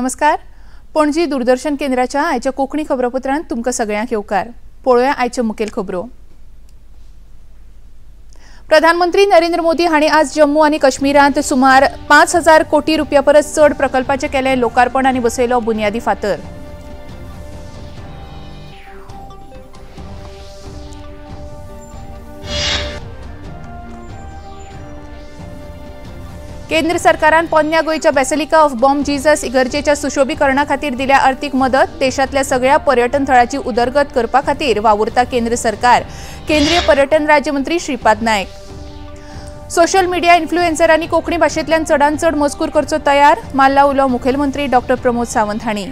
नमस्कार, पणजी दूरदर्शन केंद्राच्या आयच्या कोंकणी खबरापत्रांत तुमकां सगळ्यांक येवकार। पळोवया आयच्यो मुखेल खबरो। प्रधानमंत्री नरेंद्र मोदी हांणी आज जम्मू आनी काश्मीरांत सुमार 5000 कोटी रुपया परस चड प्रकल्पाचें केलें लोकार्पण आनी बसयलो बुन्यादी फातर। केंद्र सरकारान पोन्न्या गोंयच्या बेसिलिका ऑफ बॉम जीजस इगर्जेच्या सुशोभीकरणा खातीर दिल्या आर्थिक मदत। देशांतल्या सगळ्या पर्यटन थळाची उदरगत करपा खातीर वावुरता केंद्र सरकार। केंद्रीय पर्यटन राज्यमंत्री श्रीपाद नायक। सोशल मिडिया इन्फ्लुएन्सरांनी कोंकणी भाशेंतल्यान चडांत चड मजकूर करचो तयार, मारला उलो मुखेलमंत्री डॉक्टर प्रमोद सावंत हांणी।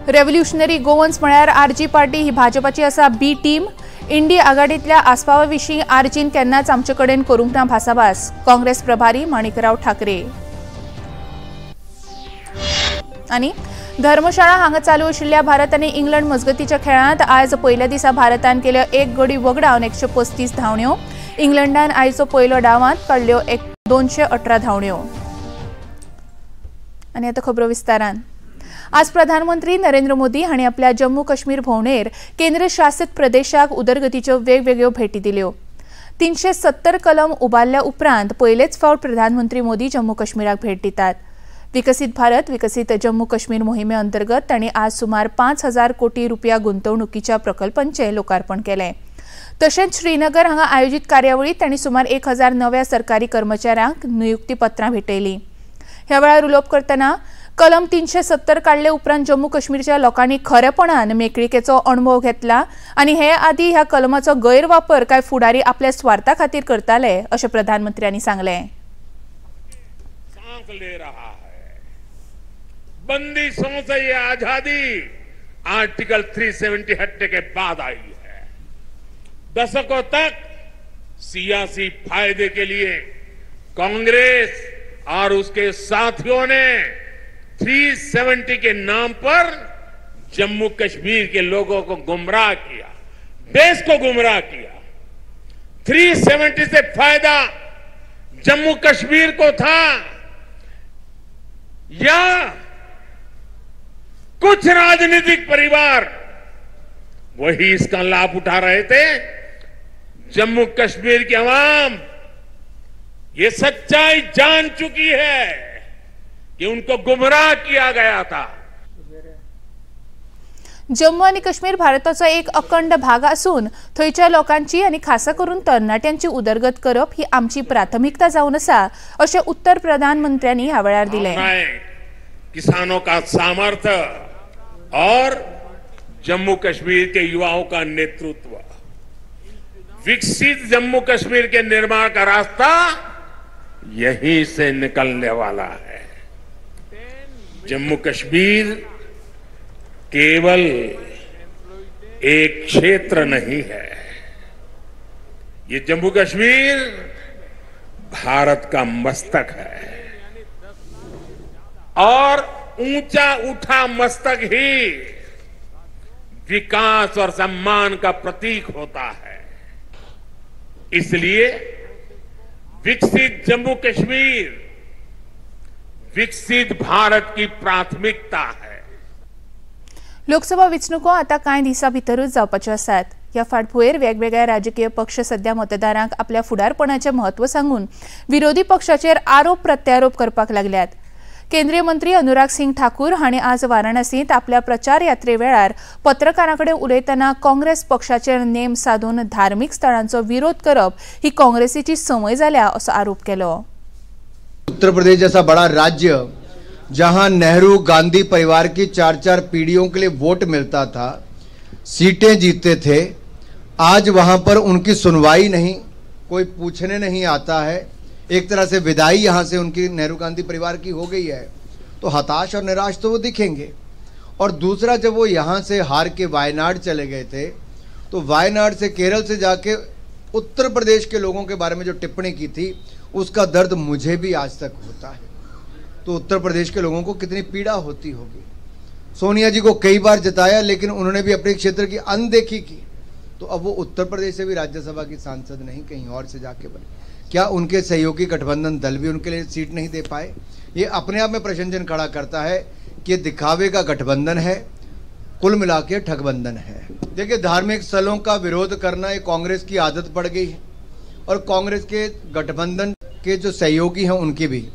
रेव्होल्युशनरी गोवन्स म्हळ्यार आरजी पार्टी ही भाजपाची आसा बी टीम। इंडी आघाडीतल्या आस्पावा विशीं आरजीन केन्नाच आमचे कडेन करूंक ना भासाभास, काँग्रेस प्रभारी माणिकराव ठाकरे। आनी धर्मशाळा हांगा चालू आशिल्ल्या भारत आनी इंग्लंड मजगतीच्या खेळांत आज पयल्या दिसा भारतान केल्यो एक गडी वगडावन 135 धांवण्यो। इंग्लंडान आयचो पयलो डावांत काडल्यो 218 धांवण्यो। आनी आतां खबरो विस्तारान। आज प्रधानमंत्री नरेंद्र मोदी हांणी आपल्या जम्मू काश्मीर भोंवडेर केंद्रशासित प्रदेशाक उदरगतीच्यो वेगवेगळ्यो भेटी दिल्यो। 370 कलम उबारल्या उपरांत पयलेच फावट प्रधानमंत्री मोदी जम्मू काश्मीराक भेट दितात। विकसित भारत विकसित जम्मू काश्मीर मोहिमे अंतर्गत तांणी आज सुमार 5000 कोटी रुपया गुंतवणुकीच्या प्रकल्पांचें लोकार्पण केलें। तशेंच श्रीनगर हांगा आयोजीत कार्यावळीत तांणी सुमार 1000 नव्या सरकारी कर्मचाऱ्यांक नियुक्तीपत्रां भेटयलीं। ह्या वेळार उलोवप करतना कलम 370 काडले उपरांत जम्मू काश्मीरच्या लोकांनी खरेपणान मेकळिकेचो अणभव घेतला आनी हे आदी ह्या कलमाचो गैरवापर कांय फुडारी आपल्या स्वार्था खातीर करताले अशें प्रधानमंत्र्यांनी सांगलें। सांस ले रहा है बंदिशों से ये आजादी आर्टिकल 370 हटने के बाद आई है। दशकों तक सियासी फायदे के लिए कांग्रेस और उसके साथियों ने 370 के नाम पर जम्मू कश्मीर के लोगों को गुमराह किया, देश को गुमराह किया। 370 से फायदा जम्मू कश्मीर को था या कुछ राजनीतिक परिवार वही इसका लाभ उठा रहे थे। जम्मू कश्मीर की आवाम ये सच्चाई जान चुकी है कि उनको गुमराह किया गया था। जम्मू आनी काश्मीर भारताचो एक अखंड भाग आसून थंयच्या लोकांची आनी खासा करून तरणाट्यांची उदरगत करप ही आमची प्राथमिकता जावन आसा अशें उत्तर प्रधानमंत्र्यांनी ह्या वेळार दिलें। किसानों का सामर्थ्य और जम्मू कश्मीर के युवाओं का नेतृत्व, विकसित जम्मू कश्मीर के निर्माण का रास्ता यहीं से निकलने वाला है। जम्मू कश्मीर केवल एक क्षेत्र नहीं है, ये जम्मू कश्मीर भारत का मस्तक है और ऊंचा उठा मस्तक ही विकास और सम्मान का प्रतीक होता है। इसलिए विकसित जम्मू कश्मीर विकसित भारत की प्राथमिकता है। लोकसभा वेंचणुको आतां कांय दिसां भितरूच जावपाच्यो आसात। ह्या फाटभुंयेर वेगवेगळ्या राजकीय पक्ष सध्या मतदारांक आपल्या फुडारपणाचें म्हत्व सांगून विरोधी पक्षाचेर आरोप प्रत्यारोप करपाक लागल्यात। केंद्रीय मंत्री अनुराग सिंग ठाकूर हांणी आज वाराणसींत आपल्या प्रचार यात्रे वेळार पत्रकारां कडेन उलयतना काँग्रेस पक्षाचेर नेम साधून धार्मीक स्थळांचो विरोध करप ही काँग्रेसीची संवय जाल्या असो आरोप केलो। उत्तर प्रदेश जैसा बड़ा राज्य जहां नेहरू गांधी परिवार की 4-4 पीढ़ियों के लिए वोट मिलता था, सीटें जीतते थे, आज वहां पर उनकी सुनवाई नहीं, कोई पूछने नहीं आता है। एक तरह से विदाई यहां से उनकी नेहरू गांधी परिवार की हो गई है, तो हताश और निराश तो वो दिखेंगे। और दूसरा, जब वो यहाँ से हार के वायनाड चले गए थे तो वायनाड से केरल से जाके उत्तर प्रदेश के लोगों के बारे में जो टिप्पणी की थी उसका दर्द मुझे भी आज तक होता है। तो उत्तर प्रदेश के लोगों को कितनी पीड़ा होती होगी। सोनिया जी को कई बार जताया, लेकिन उन्होंने भी अपने क्षेत्र की अनदेखी की। तो अब वो उत्तर प्रदेश से भी राज्यसभा की सांसद नहीं, कहीं और से जाके बने। क्या उनके सहयोगी गठबंधन दल भी उनके लिए सीट नहीं दे पाए? ये अपने आप में प्रश्न खड़ा करता है कि दिखावे का गठबंधन है, कुल मिला के ठगबंधन है। देखिए, धार्मिक स्थलों का विरोध करना ये कांग्रेस की आदत पड़ गई है और कांग्रेस के गठबंधन के जो सहयोगी हैं उनकी भी।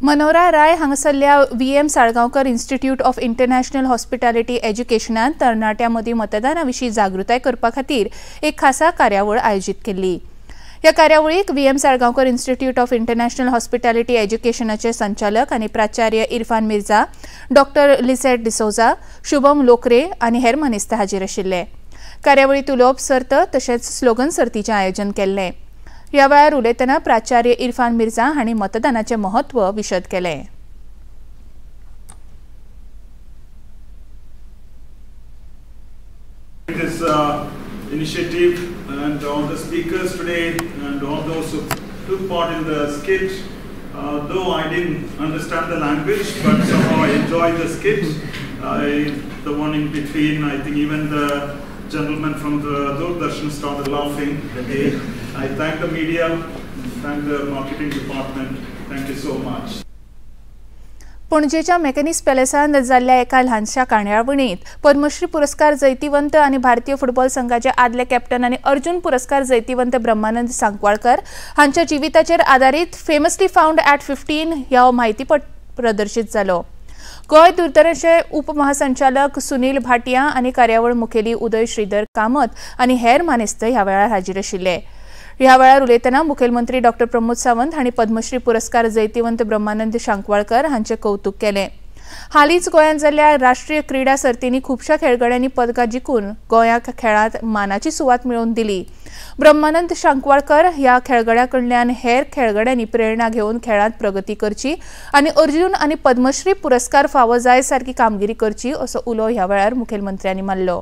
मनोरा राय हांगासरल्या V M Salgaonkar institute of international hospitality एज्युकेशनान तरणाट्यां मदीं मतदाना विशीं जागृताय करपा खातीर एक खासा कार्यावळ आयोजीत केल्ली। ह्या कार्यावळीक V M Salgaonkar institute of international hospitality एज्युकेशनाचे संचालक आनी प्राचार्य इरफान मिर्जा, डॉक्टर लिसेट डिसोजा, शुभम लोकरे आनी हेर मानेस्त हाजीर आशिल्ले। कार्यावळींत उलोवप सर्त तशेंच स्लोगन सर्तीचें आयोजन केल्लें। ह्या वेळार उलयतना प्राचार्य इरफान मिर्जा हांणी मतदानाचें म्हत्व विशद केलें। This initiative and all the speakers today and all those who took part in the skit, though I didn't understand the language, but somehow I enjoyed the skit. The one in between, I think even the gentleman from the Doordarshan started laughing. Okay. I thank the media, thank the marketing department. Thank you so much. पणजेच्या mechanics पॅलेसांत जाल्ल्या एका ल्हानशा कार्यावळींत पद्मश्री पुरस्कार जैतिवंत आनी भारतीय football संघाचे आदले कॅप्टन आनी अर्जुन पुरस्कार जैतिवंत ब्रह्मानंद सांकवाळकर हांच्या जिविताचेर आदारीत फेमसली फाउंड ॲट 15 ह्या म्हायतीपट प्रदर्शीत जालो। गोंय दूरदर्शनचे उपमहासंचालक सुनील भाटिया आनी कार्यावळ मुखेली उदय श्रीधर कामत आनी हेर मानेस्त ह्या वेळार हाजीर आशिल्ले। ह्या वेळार उलयतना मुखेलमंत्री डॉक्टर प्रमोद सावंत हांणी पद्मश्री पुरस्कार जैतिवंत ब्रह्मानंद शांकवाळकर हांचें कौतुक केलें। हालींच गोंयांत जाल्ल्या राष्ट्रीय क्रीडा सर्तींनी खुबश्या खेळगड्यांनी पदकां जिखून गोंयाक खेळांत मानाची सुवात मेळोवन दिली। ब्रह्मानंद शांकवाळकर ह्या खेळगड्या कडल्यान हेर खेळगड्यांनी प्रेरणा घेवन खेळांत प्रगती करची आनी अर्जुन आनी पद्मश्री पुरस्कार फावो जाय सारकी कामगिरी करची असो उलो ह्या वेळार मुखेलमंत्र्यांनी मारलो।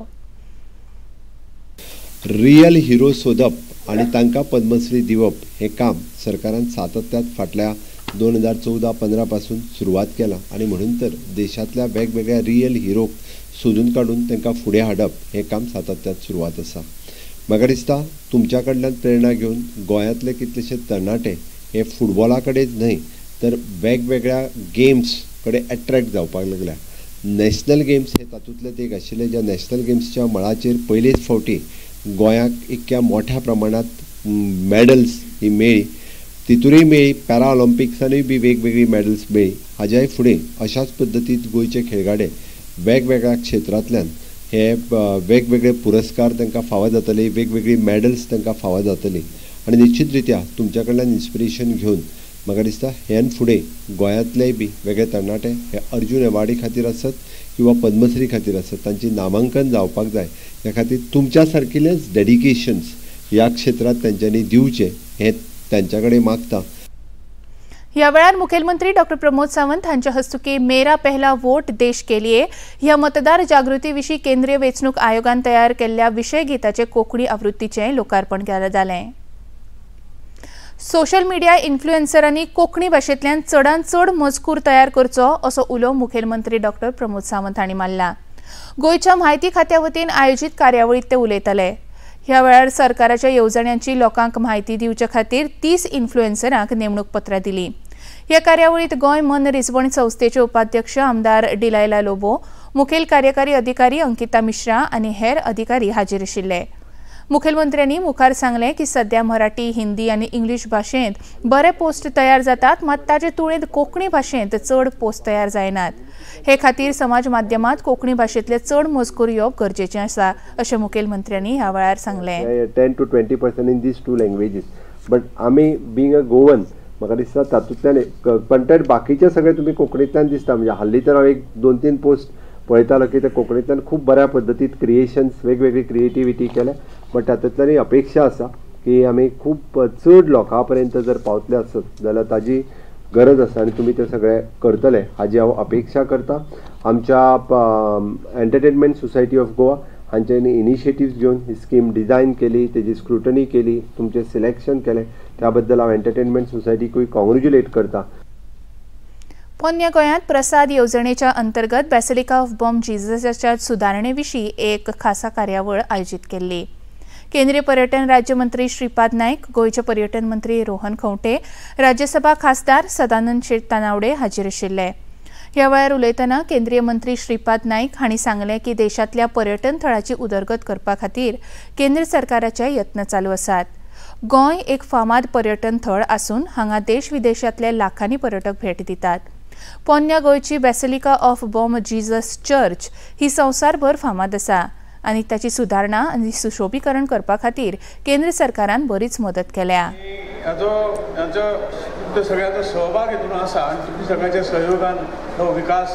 रियल हिरो सोदप आनी तांकां पद्मश्री दिवप हें काम सरकारान सातत्यात फाटल्या 2014-15 पासून सुरवात केला आनी म्हणून तर देशांतल्या वेगवेगळ्या रियल हिरोक सोदून काडून तांकां फुडें हाडप हें काम सातत्यात सुरवात आसा। म्हाका दिसता तुमच्या कडल्यान प्रेरणा घेवन गोंयांतले कितलेशे तरणाटे हे फुटबॉला कडेन न्हय तर वेगवेगळ्या गेम्स कडेन एट्रॅक्ट जावपाक लागल्या। नॅशनल गेम्स हे तातूंतलेच एक आशिल्ले, ज्या नॅशनल गेम्सच्या मळाचेर पयलेच फावटी गोंयाक इतक्या मोठ्या प्रमाणांत मॅडल्स ही मेळ्ळी, तितूनय मेळ्ळी, पॅरा ऑलिम्पिक्सानूय बी वेगवेगळी मॅडल्स मेळ्ळी। हाज्याय फुडें अशाच पद्दतीन गोंयचे खेळगडे वेगवेगळ्या क्षेत्रांतल्यान हे वेगवेगळे पुरस्कार तांकां फावो जातले, वेगवेगळी मॅडल्स तांकां फावो जातली आनी निश्चित रित्या तुमच्या कडल्यान इन्स्पिरेशन घेवन म्हाका दिसता ह्यान फुडें गोंयांतलेय बी वेगळे तरणाटे हे अर्जुन एवॉर्डी खातीर आसत किंवा पद्मश्री खातीर आसत तांची नामांकन जावपाक जाय, त्या खातीर तुमच्या सारकिलेंच डेडिकेशन्स ह्या क्षेत्रांत तांच्यांनी दिवचें हें तांच्या कडेन मागता। ह्या वेळार मुखेलमंत्री डॉक्टर प्रमोद सावंत हांच्या हस्तुकी मेरा पहला वोट देश के लिए ह्या मतदार जागृती विशीं केंद्रीय वेंचणूक आयोगान तयार केल्ल्या विशय गीताचे कोंकणी आवृत्तीचें लोकार्पण जालें। सोशल मिडिया इन्फ्लुएन्सरांनी कोंकणी भाशेंतल्यान चडांत चड मजकूर तयार करचो असो उलो मुखेलमंत्री डॉक्टर प्रमोद सावंत हांणी मारला। गोंयच्या म्हायती खात्या वतीन आयोजीत कार्यावळींत ते उलयताले। ह्या वेळार सरकाराच्या येवजण्यांची लोकांक म्हायती दिवचे खातीर 30 इन्फ्लुएन्सरांक नेमणूक पत्रां दिली। ह्या कार्यावळींत गोंय मन रिजवण संस्थेचे उपाध्यक्ष आमदार डिलायला लोबो, मुखेल कार्यकारी अधिकारी अंकिता मिश्रा आनी हेर अधिकारी हाजीर आशिल्ले। मुखेलमंत्र्यांनी मुखार सांगलें की सध्या मराठी, हिंदी आनी इंग्लीश भाशेंत बरे पोस्ट तयार जातात, मात ताजे तुळेंत कोंकणी भाशेंत चड पोस्ट तयार जायनात। हे खातीर समाज माध्यमांत कोंकणी भाशेंतले चड मजकूर येवप गरजेचें आसा अशें मुखेलमंत्र्यांनी ह्या वेळार सांगलें। 10 to 20% in these two languages, but आमी बीइंग अ गोवन म्हाका दिसता तातूंतल्यान कंटेंट बाकीचे सगळे तुमी कोंकणींतल्यान दिसता। म्हणजे हाल्ली तर हांव एक 2-3 पोस्ट पळयतालो की ते कोंकणींतल्यान खूब बऱ्या पद्दतीन क्रिएशन्स वेगवेगळी क्रिएटिविटी केल्या, बट तातूंतल्यानूय अपेक्षा आसा की आमी खूब चड लोकां पर्यंत जर पावतले आसत जाल्यार ताजी गरज आसा आनी तुमी तें सगळें करतले हाजी हांव अपेक्षा करता। आमच्या एंटरटेनमेंट सोसायटी ऑफ गोवा हांच्यांनी इनिशिएटिव्स घेवन ही स्कीम डिजायन केली, तेजी स्क्रुटनी केली, तुमचें सिलेक्शन केलें, त्या बद्दल हांव एंटरटेनमेंट सोसायटीकूय कॉंग्रेच्युलेट करता। पोन्न्या गोंयांत प्रसाद येवजणेच्या अंतर्गत बॅसिलिका ऑफ बॉम जिजसाच्या सुदारणे विशीं एक खासा कार्यावळ आयोजीत केल्ली। केंद्रीय पर्यटन राज्यमंत्री श्रीपाद नायक, गोंयचे पर्यटन मंत्री रोहन खंवटे, राज्यसभा खासदार सदानंद शेट तानावडे हाजीर आशिल्ले. ह्या वेळार उलयतना केंद्रीय मंत्री श्रीपाद नायक हांणी सांगलें की देशांतल्या पर्यटन थळाची उदरगत करपा खातीर केंद्र सरकाराचे यत्न चालू आसात. गोंय एक फामाद पर्यटन थळ आसून हांगा देश विदेशांतले लाखांनी पर्यटक भेट दितात. पोन्न्या गोंयची basilica of Bom Jesus church ही संवसारभर फामाद आसा आनी ताची सुदारणा आनी सुशोभीकरण करपा खातीर केंद्र सरकारान बरीच मदत केल्या. हाचो सगळ्यांचो सहभाग हितून आसा आनी तुमच्या सगळ्यांच्या सहयोगान हो विकास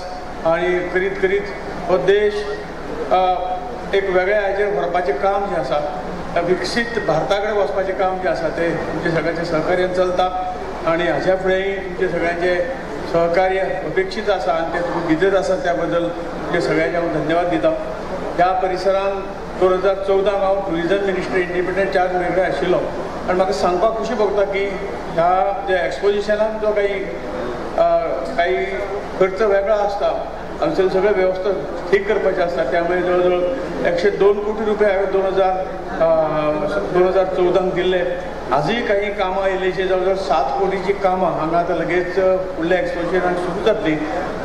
आनी करीत करीत हो देश एक वेगळ्या हाजेर व्हरपाचें काम जें आसा, विकसीत भारता कडेन वचपाचें काम जें आसा तें तुमच्या सगळ्यांच्या सहकार्यान चलता आनी हाज्या फुडेंय तुमच्या सगळ्यांचें सहकार्य अपेक्षीत आसा आनी तें तुमी दितच आसा, त्या बद्दल तुमच्या सगळ्यांचे हांव धन्यवाद दिता. ह्या परिसरान 2014 हांव टुरिजम मिनिस्टर इंडिपेंडंट चार्ज वेगळे आशिल्लो आनी म्हाका सांगपाक खुशी भोगता की ह्या ज्या एक्सपोजिशनान जो काही काही खर्च वेगळो आसता हांगासर सगळे वेवस्था ठीक करपाची आसता, त्यामुळे जवळ जवळ 102 कोटी रुपये हांवें 2014 दिल्ले. आजूय काही कामां येयलीं, जवळ जवळ 7 कोटीची कामां हांगा आतां लगेच फुडल्या एक्सपोजिशनाक सुरू जातली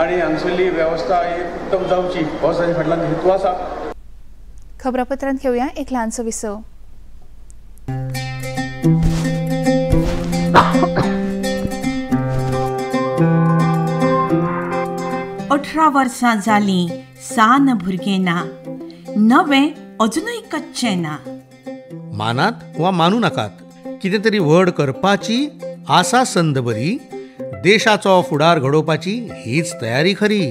आनी हांगसरली वेवस्था ही उत्तम जावची हो ताच्या फाटल्यान हेतू आसा. खबरापत्रांत घेवया एक ल्हानसो विसव. अठरा वर्सां जालीं सान भुरगें ना, नवें अजुनूय कच्चें ना. मानात वा मानू नाकात, कितें तरी व्हड करपाची आसा संद बरी, देशाचो फुडार घडोवपाची हीच तयारी खरी.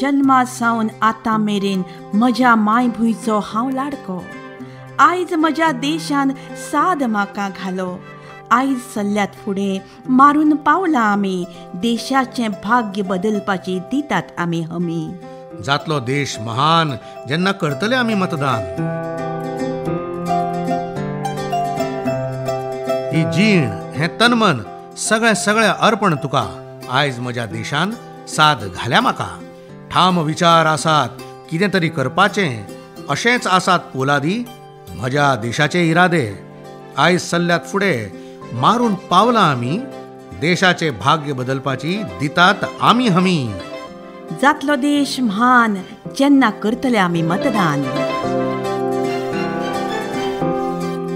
जन्मा सावन आतां मेरेन म्हज्या मायभुंयचो हांव लाडको, आयज म्हज्या देशान साद म्हाका घालो. आयज सल्ल्यात फुडें मारून पावला आमी, देशाचें भाग्य बदलपाची दितात आमी हमी. जातलो देश महान जेन्ना करतले आमी मतदान. ही जीण हें तनमन सगळें सगळें अर्पण तुका, आयज म्हज्या देशान साद घाल्या म्हाका. ठाम विचार आसात कितें तरी करपाचें, अशेंच आसात पोलादी म्हज्या देशाचे इरादे. आयज सल्ल्यात फुडें मारून पावला आमी, देशाचे भाग्य बदलपाची दितात आमी हमी. जातलो देश म्हान जेन्ना करतले आमी मतदान.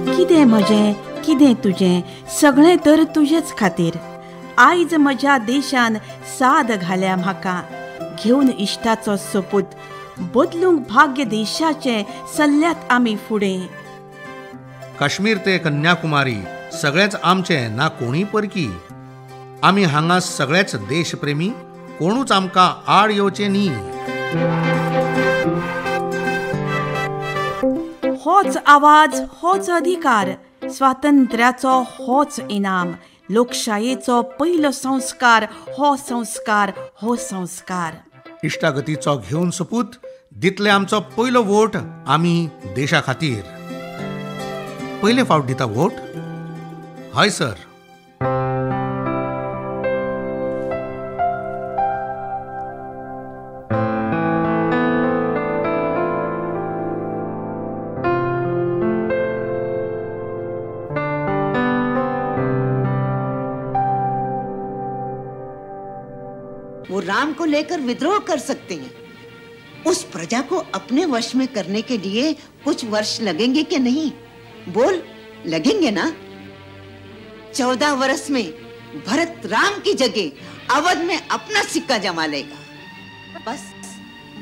कितें म्हजें कितें तुजें सगळें तर तुजेच खातीर, आयज म्हज्या देशान साद घाल्या म्हाका. घेवन इश्टाचो सोपूत बदलूंक भाग्य देशाचें सल्ल्यात आमी फुडें. काश्मीर ते कन्याकुमारी सगळेच आमचें, ना कोणी परकी. आमी हांगा सगळेच देशप्रेमी, कोणूच आमकां आड येवचें न्ही. होच आवाज होच अधिकार, स्वातंत्र्याचो होच इनाम, लोकशायेचो पयलो संस्कार हो संस्कार हो संस्कार. इश्टागतीचो घेवन सोपूत दितले आमचो पयलो वोट आमी देशा खातीर. पयले फावट दिता वोट? हय सर. वो राम को लेकर विद्रोह कर सकते हैं, उस प्रजा को अपने वश में करने के लिए कुछ वर्ष लगेंगे कि नहीं? बोल, लगेंगे ना? 14 वर्ष में भरत राम की जगह अवध में अपना सिक्का जमा लेगा। बस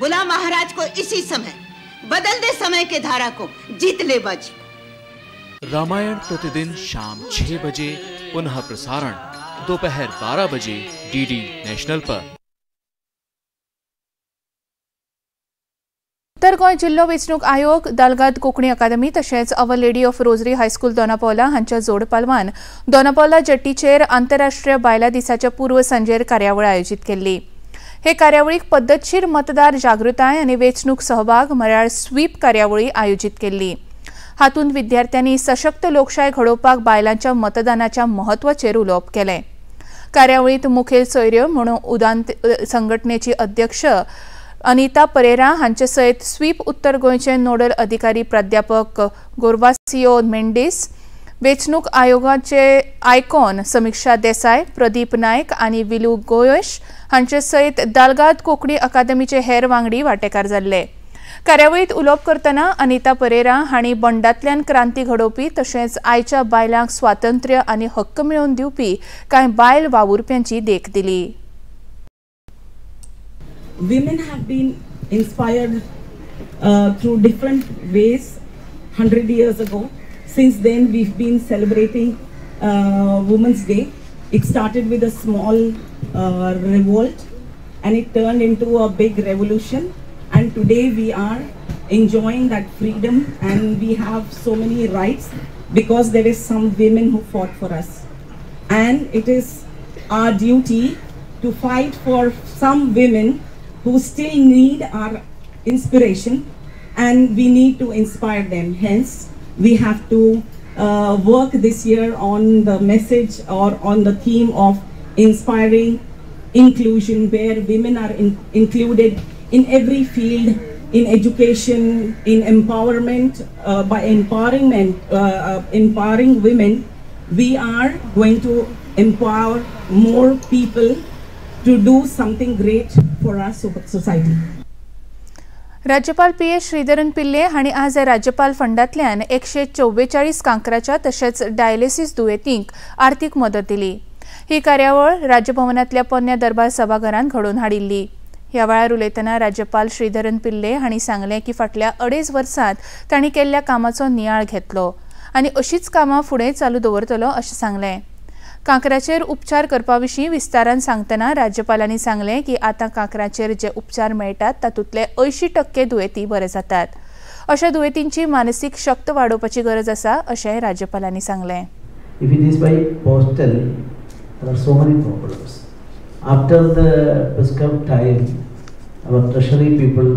बुला महाराज को इसी समय, बदल दे समय के धारा को, जीत ले बाजी। रामायण प्रतिदिन शाम 6 बजे, पुनः प्रसारण दोपहर 12 बजे डीडी नेशनल पर। उत्तर गोंय जिल्लो वेंचणूक आयोग, दालगाद कोंकणी अकादमी तशेंच our lady of rosary high school Dona Paula हांच्या जोडपालवान दोनापावला जट्टीचेर आंतरराष्ट्रीय बायलां दिसाच्या पूर्व सांजेर कार्यावळ आयोजीत केल्ली. हे कार्यावळीक पद्दतशीर मतदार जागृताय आनी वेंचणूक सहभाग म्हळ्यार स्वीप कार्यावळी आयोजीत केल्ली. हातूंत विद्यार्थ्यांनी सशक्त लोकशाय घडोवपाक बायलांच्या मतदानाच्या म्हत्वाचेर उलोवप केलें. कार्यावळींत मुखेल सोयऱ्यो म्हणून उदांत संघटनेची अध्यक्ष अनिता परेरा हांचे सयत स्वीप उत्तर गोंयचे नोडल अधिकारी प्राध्यापक गोरवासियो मेंडिस, वेंचणूक आयोगाचे आयकॉन समिक्षा देसाय, प्रदीप नायक आनी विलू गोयश हांचे सयत दालगाद कोंकणी अकादमीचे हेर वांगडी वांटेकार जाल्ले. कार्यावळीत उलोवप करतना अनिता परेरा हांणी बंडांतल्यान क्रांती घडोवपी तशेंच आयच्या बायलांक स्वातंत्र्य आनी हक्क मेळोवन दिवपी कांय बायल वावुरप्यांची देख दिली. Women have been inspired through different ways 100 years ago. Since then, we've been celebrating Women's Day. It started with a small revolt and it turned into a big revolution. And today we are enjoying that freedom and we have so many rights because there is some women who fought for us. And it is our duty to fight for some women who still need our inspiration, and we need to inspire them. Hence, we have to work this year on the message or on the theme of inspiring inclusion, where women are included in every field, in education, in empowerment. By empowering women, we are going to empower more people to do something great for our society. राज्यपाल P S Sreedharan पिल्ले हांणी आज राज्यपाल फंडांतल्यान 144 कांक्राच्या तशेंच dialysis दुयेंतींक आर्थीक मदत दिली. ही कार्यावळ राज्यभवनांतल्या पोन्न्या दरबार सभाघरांत घडोवन हाडिल्ली. ह्या वेळार उलयतना राज्यपाल श्रीधरन पिल्ले हांणी सांगलें की फाटल्या 2.5 वर्सांत तांणी केल्ल्या कामाचो नियाळ घेतलो आनी अशीच कामां फुडें चालू दवरतलो अशें सांगलें. कांक्राचेर उपचार करपा विशीं विस्तारान सांगतना राज्यपालांनी सांगलें की आतां कांक्राचेर जे उपचार मेळटात तातूंतले 80% दुयेंती बरे जातात. अशा दुयेंतींची मानसीक शक्त वाडोवपाची गरज आसा अशें राज्यपालांनी सांगलें. If it is by postal, there are so many problems. After the prescribed time, our treasury people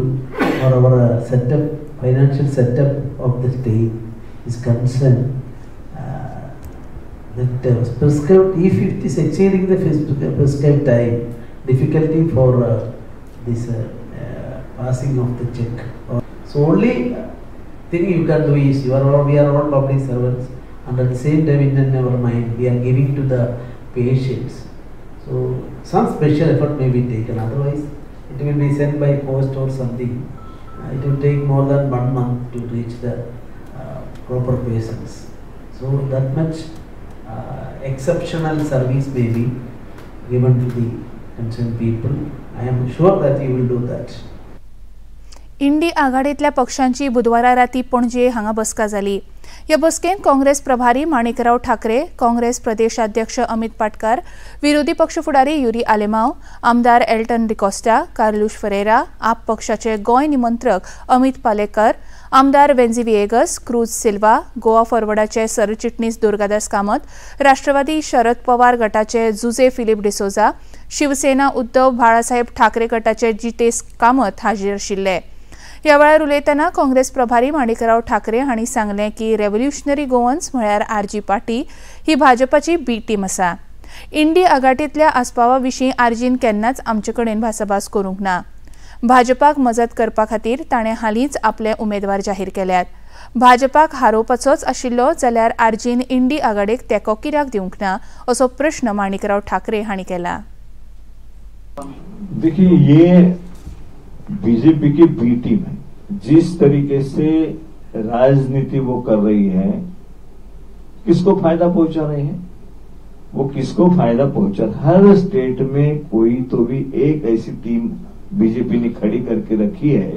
or our setup, financial setup of the state is concerned that prescribed, if it is exceeding the prescribed time, difficulty for this passing of the check. So only thing you can do is, we are all public servants, and at the same time in our mind we are giving to the patients. So some special effort may be taken, otherwise it will be sent by post or something. It will take more than 1 month to reach the proper patients. So that much exceptional service may be given to the concerned people. I am sure that you will do that. इंडी आघाडीतल्या पक्षांची बुधवारा राती पणजे हांगा बसका जाली. ह्या बसकेंत काँग्रेस प्रभारी माणिकराव ठाकरे, काँग्रेस प्रदेशाध्यक्ष अमित पाटकार, विरोधी पक्ष फुडारी युरी आलेमाव, आमदार एल्टन डिकॉस्टा, कार्लुश फरेरा, आप पक्षाचे गोंय निमंत्रक अमित पालेकर, आमदार वेन्झी विएगस, क्रूज सिल्वा, गोवा फॉरवर्डाचे सरचिटणीस दुर्गादास कामत, राष्ट्रवादी शरद पवार गटाचे जुजे फिलीप डिसोजा, शिवसेना उद्धव बाळासाहेब ठाकरे गटाचे जितेश कामत हाजीर आशिल्ले. ह्या वेळार उलयतना काँग्रेस प्रभारी माणिकराव ठाकरे हांणी सांगलें की रेव्होल्युशनरी गोवन्स म्हळ्यार आरजी पार्टी ही भाजपाची बी टीम आसा. इंडी आघाडींतल्या आस्पावा विशीं आरजीन केन्नाच आमचे कडेन भासाभास करूंक ना. भाजपाक मजत करपा खातीर ताणें हालींच आपले उमेदवार जाहीर केल्यात. भाजपाक हारोवपाचोच आशिल्लो जाल्यार आरजीन इंडी आघाडीक तेंको कित्याक दिवंक ना असो प्रश्न माणिकराव ठाकरे हांणी केला. देखिए, ये बीजेपी की बी टीम है. जिस तरीके से राजनीति वो कर रही है, किसको फायदा पहुंचा रही है, वो किसको फायदा पहुंचा? हर स्टेट में कोई तो भी एक ऐसी टीम बीजेपी ने खड़ी करके रखी है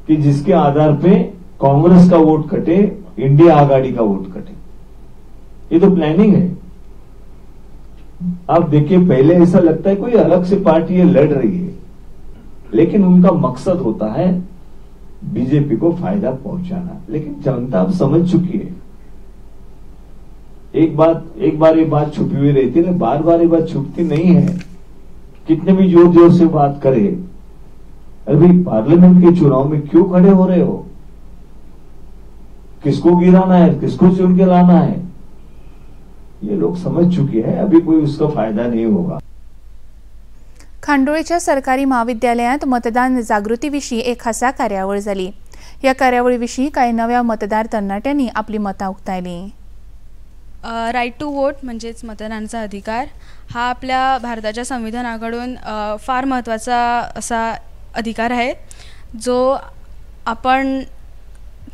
कि जिसके आधार पे कांग्रेस का वोट कटे, इंडिया आघाड़ी का वोट कटे. ये तो प्लानिंग है. आप देखिए, पहले ऐसा लगता है कोई अलग से पार्टी ये लड़ रही है, लेकिन उनका मकसद होता है बीजेपी को फायदा पहुंचाना. लेकिन जनता अब समझ चुकी है. एक बार ये बात छुपी हुई रहती है, बार बार ये बात छुपती नहीं है. कितने भी जोर जोर से बात करे, अरे भाई पार्लियामेंट के चुनाव में क्यों खड़े हो रहे हो? किसको गिराना है, किसको चुन के लाना है, ये लोग समझ चुके हैं. अभी कोई उसका फायदा नहीं होगा. खांडोळेच्या सरकारी म्हाविद्यालयांत मतदान जागृती विशीं एक खासा कार्यावळ जाली. ह्या कार्यावळी विशीं कांय नव्या मतदार तरणाट्यांनी आपली मतां उक्तायलीं. राईट टू वोट म्हणजेच मतदानाचा अधिकार हा आपल्या भारताच्या संविधानाकडून फार महत्त्वाचा असा अधिकार आहे, जो आपण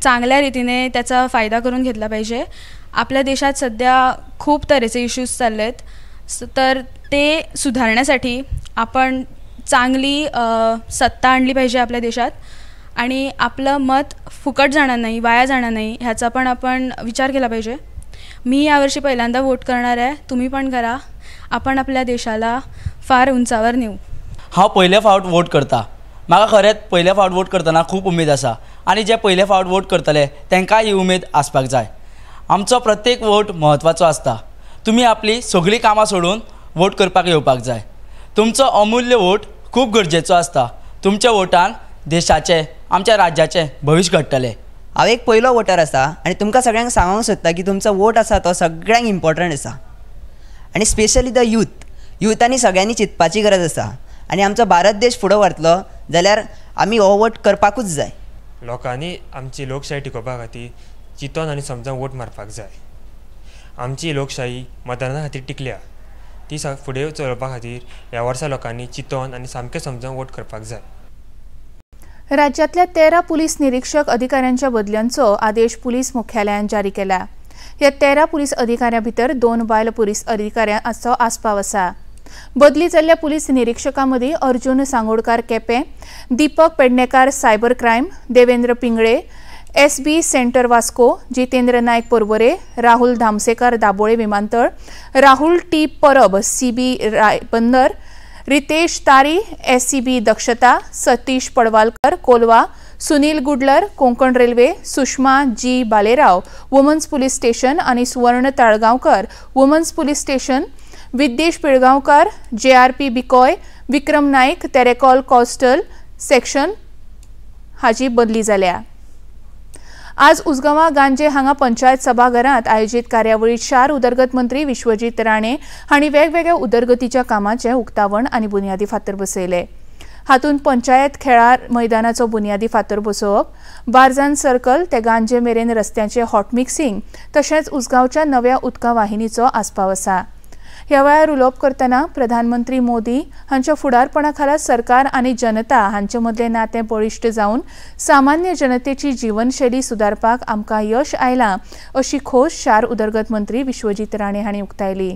चांगल्या रीतीने त्याचा फायदा करून घेतला पाहिजे. आपल्या देशात सध्या खूप तऱ्हेचे इश्यूज चालले आहेत, तर ते सुधारण्यासाठी आपण चांगली सत्ता आणली पाहिजे आपल्या देशात आणि आपलं मत फुकट जाणार नाही, वाया जाणार नाही ह्याचा पण आपण विचार केला पाहिजे. मी यावर्षी पहिल्यांदा वोट करणार आहे, तुम्ही पण करा. आपण आपल्या देशाला फार उंचावर नेऊ. हांव पयले फावट वोट करता. म्हाका खरेंच पयले फावट वोट करतना खूब उमेद आसा आनी जे पयले फावट वोट करतले तांकां ही उमेद आसपाक जाय. आमचो प्रत्येक वोट म्हत्वाचो आसता. तुमी आपली सगळीं कामां सोडून वोट करपाक येवपाक जाय. तुमचो अमूल्य वोट खूब गरजेचो आसता. तुमच्या वोटान देशाचें, आमच्या राज्याचें भविश्य घडटलें. हांव एक पयलो वोटर आसा आनी तुमकां सगळ्यांक सांगूंक सोदता की तुमचो वोट आसा तो सगळ्यांक इम्पोर्टंट आसा आनी स्पेशली the youth. युथांनी सगळ्यांनी चिंतपाची गरज आसा आनी आमचो भारत देश फुडें व्हरतलो जाल्यार आमी हो वोट करपाकूच जाय. लोकांनी आमची लोकशाही टिकोवपा खातीर चिंतून आनी समजून वोट मारपाक जाय. आमची लोकशाही मतदाना खातीर टिकल्या, ती फुडें चलोवपा खातीर ह्या वर्सा लोकांनी चिंतून आनी सामकें समजून वोट करपाक जाय. राज्यातल्या 13 पुलीस निरीक्षक अधिकाऱ्यांच्या बदल्यांचो आदेश पुलीस मुख्यालयान जारी केला. ह्या 13 पुलीस अधिकाऱ्यां भितर 2 बायल पुलीस अधिकाऱ्यांचो आस्पाव आसा. बदली जाल्ल्या पुलीस निरीक्षकां मदीं Arjun Sangodkar Quepem, Deepak Pednekar cyber crime, Devendra Pingle SB centre Vasco, Jitendra Naik Porvorim, Rahul Dhamsekar Dabolim विमानतळ, Rahul T Parab CB Ribandar, Ritesh Tari SCB Dakshata, Satish Padwalkar Colva, Sunil Gudlar Konkan railway, Sushma G Balerao women's police station आनी Suvarna Talgaonkar women's police station, Vidyesh Pilgaonkar JRP Bikoi, Vikram Naik Terekhol coastal section हाजी बदली जाल्या. आज उसगांवा गांजे हांगा पंचायत सभाघरांत आयोजीत कार्यावळीत शार उदरगत मंत्री विश्वजीत राणे हांणी वेगवेगळ्या उदरगतीच्या कामाचें उक्तावण आनी बुन्यादी फातर बसयले. हातूंत पंचायत खेळार मैदानाचो बुन्यादी फातर बसोवप, बारजान सर्कल ते गांजे मेरेन रस्त्यांचे हॉटमिक्सिंग तशेंच उसगांवच्या नव्या उदका वाहिनीचो आस्पाव आसा. ह्या वेळार उलोवप करतना प्रधानमंत्री मोदी हांच्या फुडारपणा खाला सरकार आनी जनता हांचे मदलें नातें बळिश्ट जावन सामान्य जनतेची जीवनशैली सुदारपाक आमकां यश आयलां अशी खोस शार उदरगत मंत्री विश्वजीत राणे हांणी उक्तायली.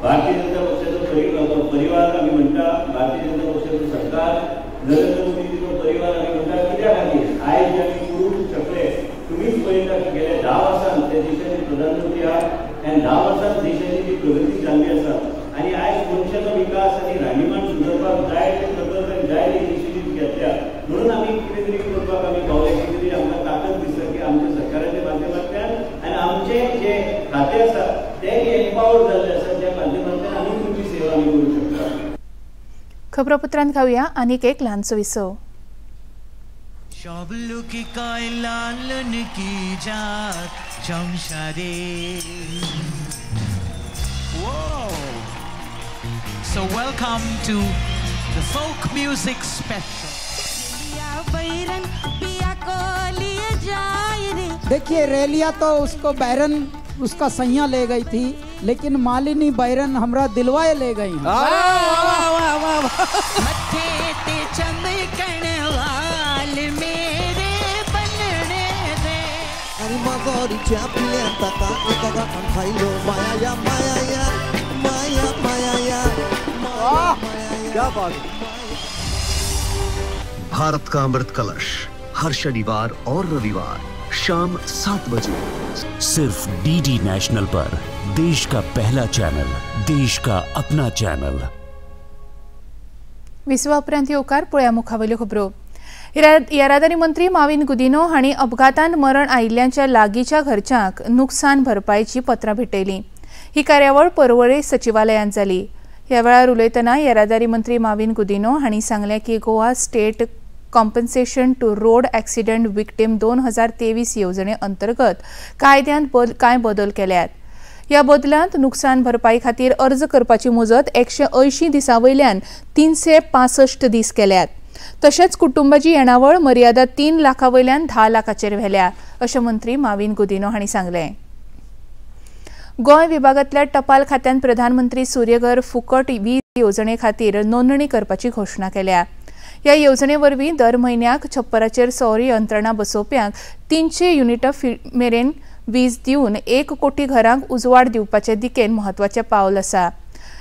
भारतीय जनता पक्षाचो परिवार आमी म्हणटा, भारतीय जनता पक्षाचो सरकार, नरेंद्र मोदीचो परिवार आमी म्हणटा. कित्या खातीर आयज जे आमी करूंक शकले, तुमीच पळयता की गेल्या 10 वर्सांत त्या देशाचे प्रधानमंत्री आहात आनी 10 वर्सांत देशाची जी प्रगती जाल्ली आसा आनी आयज मनशाचो विकास आनी राहणीमान सुदरपाक जाय ते प्रकल्प आनी जाय ते इनिशिएटीव घेतल्या म्हणून आमी कितें तरी करपाक आमी पावले. कितें तरी आमकां ताकद दिसता की आमच्या सरकाराच्या माध्यमांतल्यान आनी आमचे जे खातें आसा ते एम्पावर जाल्ले आसा, त्या माध्यमांतल्यान आमी तुमची सेवा आमी करूंक शकता. खबरापत्रांत घेवया आनीक एक ल्हानसो विसव. So welcome to the folk music special. देखिए रैलिया तो उसको बैरन उसका सैया ले गई थी, लेकिन मालिनी बैरन हमरा दिलवाए ले गई। क्या बात। भारत का अमृत कलश हर शनिवार और रविवार शाम 7 बजे, सिर्फ डीडी नेशनल पर, देश का पहला चैनल, देश का अपना चैनल। विसवा उपरांत येवकार पळया मुखावयल्यो खबरो। येरादारी मंत्री माविन गुदिनो हांणी अपघातान मरण आयिल्ल्यांच्या लागींच्या घरच्यांक नुकसान भरपायची पत्रां भेटयलीं। ही कार्यावळ परवळे सचिवालयांत जाली। ह्या वेळार उलयतना येरादारी मंत्री माविन गुदिनो हांणी सांगलें की Goa state compensation to road accident victim 2023 येवजणे अंतर्गत कायद्यांत कांय बदल केल्यात। ह्या बदलांत नुकसान भरपाई खातीर अर्ज करपाची मुजत 180 दिसां वयल्यान 365 दीस केल्यात। तशेंच कुटुंबाची येणावळ मर्यादा 3 लाखां वयल्यान 10 लाखाचेर व्हेल्या अशें मंत्री माविन गुदिनो हांणी सांगलें। गोंय विभागांतल्या टपाल खात्यान प्रधानमंत्री सूर्यघर फुकट वीज येवजणे खातीर नोंदणी करपाची घोशणा केल्या। ह्या येवजणे वरवीं दर म्हयन्याक छप्पराचेर सौर यंत्रणा बसोवप्यांक 300 युनिटां मेरेन वीज दिवन 1 कोटी घरांक उजवाड दिवपाचे दिकेन म्हत्वाचें पावल आसा।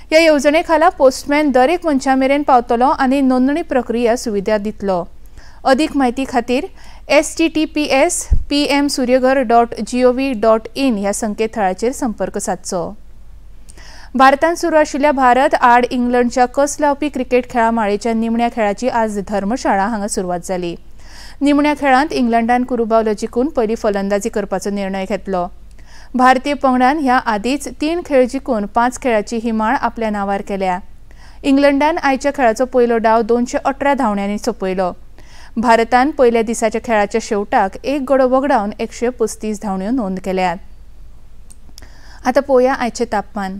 ह्या येवजणे खाला पोस्टमॅन दरेक मनशा मेरेन पावतलो आनी नोंदणी प्रक्रिया सुविधा दितलो। अदीक म्हायती खातीर https://pmsuryaghar.gov.in ह्या संकेतथळाचेर संपर्क सादचो। भारतान सुरू आशिल्ल्या भारत आड इंग्लंडच्या कस लावपी क्रिकेट खेळा माळेच्या निमण्या खेळाची आज धर्मशाळा हांगा सुरवात जाली। निमण्या खेळांत इंग्लंडान कुरुबावलो जिखून पयली फलंदाजी करपाचो निर्णय घेतलो। भारतीय पंगडान ह्या आदींच 3 खेळ जिखून 5 खेळाची ही माळ आपल्या नांवार केल्या। इंग्लंडान आयच्या खेळाचो पयलो डाव 218 धांवड्यांनी सोंपयलो। भारतान पयल्या दिसाच्या खेळाच्या शेवटाक 1 गडो वगडावन 135 धांवड्यो नोंद केल्यात। आतां पळोवया आयचें तापमान।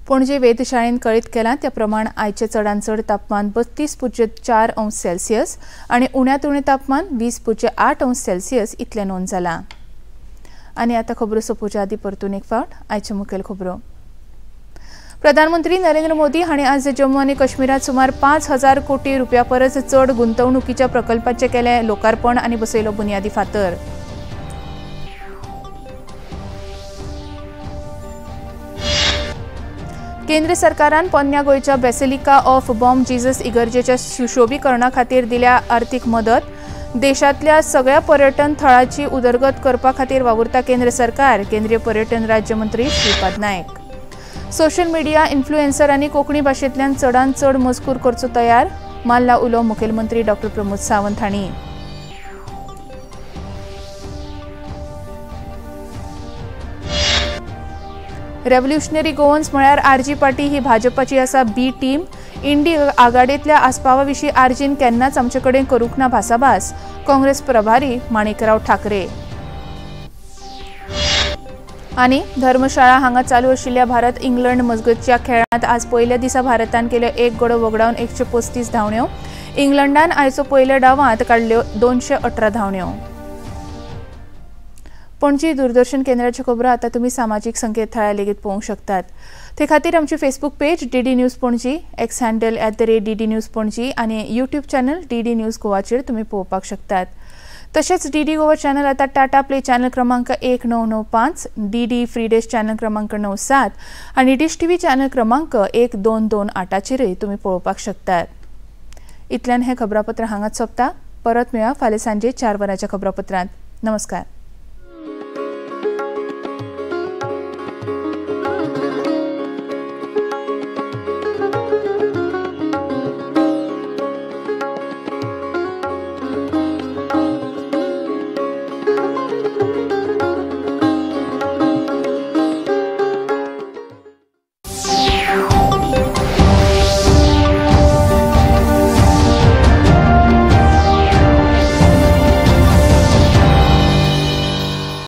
पणजे वेधशाळेन कळीत केलां त्या प्रमाण आयचें चडांत चड तापमान 32.4 अंश सेल्सियस आनी उण्यांत उणें तापमान 20.8 अंश सेल्सियस इतलें नोंद जालां। आनी आतां खबरो सोंपोवच्या आदीं परतून एक फावट आयच्यो मुखेल खबरो। प्रधानमंत्री नरेंद्र मोदी हांणी आज जम्मू आनी काश्मीरांत सुमार 5,000 कोटी रुपया परस चड गुंतवणुकीच्या प्रकल्पाचें केलें लोकार्पण आनी बसयलो बुन्यादी फातर। केंद्र सरकारान पोन्न्या गोंयच्या बेसिलिका ऑफ बॉम जीजस इगर्जेच्या सुशोभीकरणा खातीर दिल्या आर्थिक मदत। देशांतल्या सगळ्या पर्यटन थळाची उदरगत करपा खातीर वावुरता केंद्र सरकार, केंद्रीय पर्यटन राज्यमंत्री श्रीपाद नायक। सोशल मिडिया इन्फ्लुएन्सरांनी कोंकणी भाशेंतल्यान चडांत चड मजकूर करचो तयार, मारला उलो मुखेलमंत्री डॉ प्रमोद सावंत हांणी। रेव्होल्युशनरी गोवन्स म्हळ्यार आरजी पार्टी ही भाजपाची आसा बी टीम। इंडी आघाडींतल्या आस्पावा विशीं आरजीन केन्नाच आमचे कडेन करूंक ना भासाभास, काँग्रेस प्रभारी माणिकराव ठाकरे। आनी धर्मशाळा हांगा चालू आशिल्ल्या भारत इंग्लंड मजगतच्या खेळांत आज पयल्या दिसा भारतान केल्यो 1 गडो वगडावन 135 धांवड्यो। इंग्लंडान आयचो पयल्या डावांत काडल्यो 218 धांवड्यो। पणजी दूरदर्शन केंद्राच्यो खबरो आतां तुमी सामाजीक संकेतथळार लेगीत पळोवंक शकतात। ते खातीर आमची Facebook page DD news Panaji, X handle @DD news Panaji आनी यूट्यूब चॅनल DD news गोवाचेर तुमी पळोवपाक शकतात। तशेंच DD Goa channel आतां टाटा प्ले चॅनल क्रमांक 1995, DD free dish channel क्रमांक 97 आनी डिश टीव्ही चॅनल क्रमांक 1228चेरय तुमी पळोवपाक शकतात। इतल्यान हें खबरापत्र हांगाच सोंपता। परत मेळया फाल्यां सांजे 4 वरांच्या खबरापत्रांत। नमस्कार।